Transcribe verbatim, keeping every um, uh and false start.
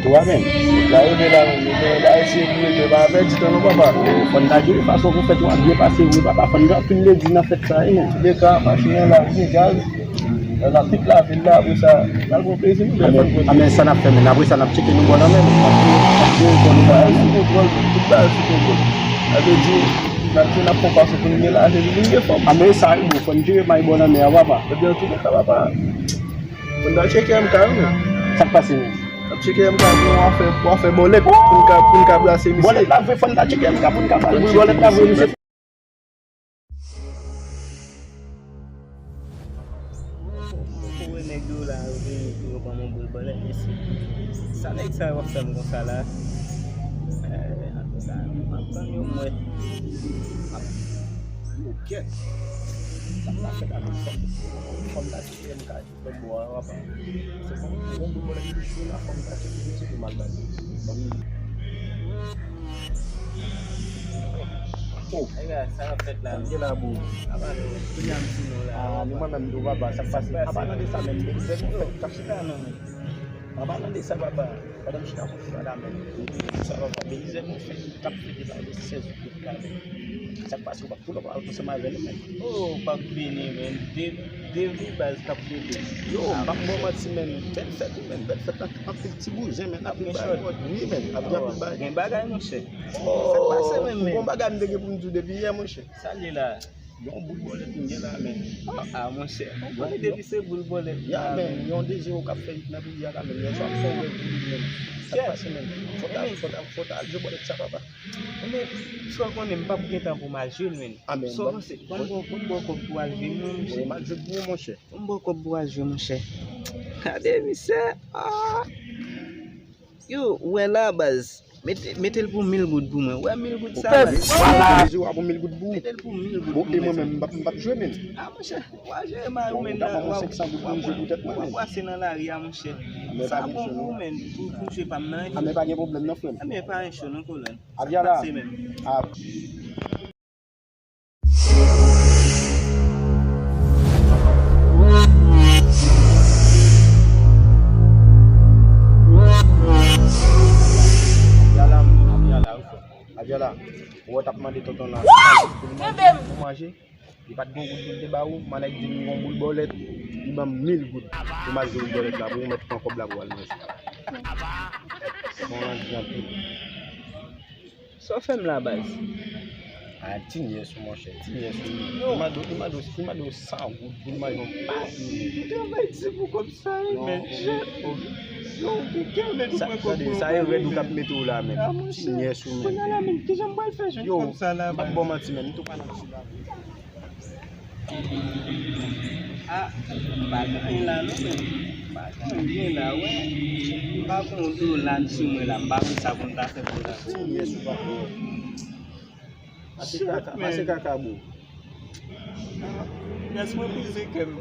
Twa menm. La rete la menm, men la eseye pou rete, pa pèdi tan non papa. Fò n ta jere fason pou fèt yo ap byen pase vre papa, fò n gen anpil ledi nan fèt sa wi menm. Touleka, machin nan la, gen gaz. Nan tout lavil la, apre sa, n al pran plezi nou, lè fò n pran plezi. Amè sa n ap fè menm, apre sa n ap tcheke nou bò nan men nou. N ap jere kò nou bagay sou kontwòl, tout bagay sou kontwòl. Sa vle di, n ap jere, n ap fè fason pou nou gen lajan, pou nou gen fòm. Amè sa wi bro, fò n jere may bò nan men an papa. Ebyen, antouleka papa, fò n ta tcheke M K wi menm. Sa k pase menm? N ap tcheke M K pou yon afè, pou afè bòlèt, pou n ka, pou n ka brase misye. Bòlèt la vre, fò n ta tcheke M K pou n ka ba l bòlèt la vre, misye. Ou wè nèg yo la, yo vini pou yo ban m yon boul bòlèt, mesye. Sa nèg sa yo ap fè m konsa la? Eh, antouka, m ap tann yo, m wè. M ap, yo kèt. Sa m ta fè la, fò m, fò m ta tcheke M K. Fè bò a, papa. Se kòm yon boul bòlèt ki jwe la, fò m ta tcheke misye pou m al ba li. Ban m. Oh. Ay, gade, sa k ap fèt la? Sa k gen la, bro? Apa nou, kounye a m sou nou la. Ah, ni mwen menm tou, papa, sa k pase? Apa nan de sa menm, belize nou fèt k ap chita non, men. Apa nan de sa, papa. Pandan m chita pou fè la menm. Sa, papa, belize nou fèt k ap fete la, le sèz out la menm. Sa k pase, ou p ap Pou nou pral ansanm avè nou, men. Oh, p ap vini, men. De, de vi baz k ap rele. Yo, m p ap ba w manti, men. Bèl fèt, wi, men. Bèl fèt, anpil ti bouzen, men. Anpil bagay. Wi, men. Ap gen anpil bagay. Gen bagay, monchè. Oh, sa k pase, men, men? Gon bagay m te gen pou m di w depi yè, monchè. Sa l ye la? Yon boul bòlèt m gen la, men. Ah, ah, monchè. Ou konnen depi se boul bòlèt la, men. Ya, men. Yon de zewo k ap fè yit nan peyi a la, men. Yè swa m fè yon rèv pou li, men. Sa k pase, men? Fò ta, fò ta, fò ta al jwe bòlèt sa, papa. Men, sa w konnen, m p ap gen tan pou m al jwe l, men. Ah, men, sa w panse? Ban m ba w, ban m ba w kòb pou w al jwe l, non, monchè. Ban m al jwe l pou ou, monchè. Ban m ba w kòb pou w al jwe, monchè. Gade, misye. Ah! Yo, ou wè la, baz. Mete, mete l pou mil goud pou mwen. Ou wè mil goud sa, baz? Mete l pou mil goud pou ou. Mete l pou mil goud pou mwen. Bon, e mwen menm, m p ap, m p ap jwe, men. Ah, monchè. Wa jere may ou, men, la, w ap, w ap, w ap brase nan lari a, monchè. Sa bon pou ou, men, pou, pou jwe pa m nan. Ah, men pa gen pwoblèm non, frè m. Ah, men pa yon cho non, kolòn. Avyala. Sa k pase menm? Avyala, avyala, ou fè. Avyala, ou wè t ap mande tonton la pou l manje, pou manje. Li pa t gen yon goud pou l te ba ou, manèg di m yon boul bòlèt, li ban m mil goud pou m al jwe boul bòlèt la, pou ou mèt pran kòb la pou w al manje. Bon, ann di anpil. Sa w fè m la, baz? A, ti nyès ou, monchè, ti nyès ou. Li mande w, li mande w, li mande w san goud pou l manje yon pati. Travay di pou kòb sa, wi, men. Yo, ou gen kè, men, ou pran kòb mwen. Sa e rèd ou k ap mete w la, men. Ti nyès ou, men. Kounye a la, men, kijan m pral fè jwenn kòb sa la, baz? M p ap ba w manti, men. M tou pa nan sou la. Ah, m pa gen anyen la non, men. M pa gen anyen la, wè. M pa gen yon dola sou mwen la, m pa konn sa pou m ta fè pou la. Ti nyès ou pa fè. Pase kaka, pase kaka, bro. Nyès mwen brize kè m.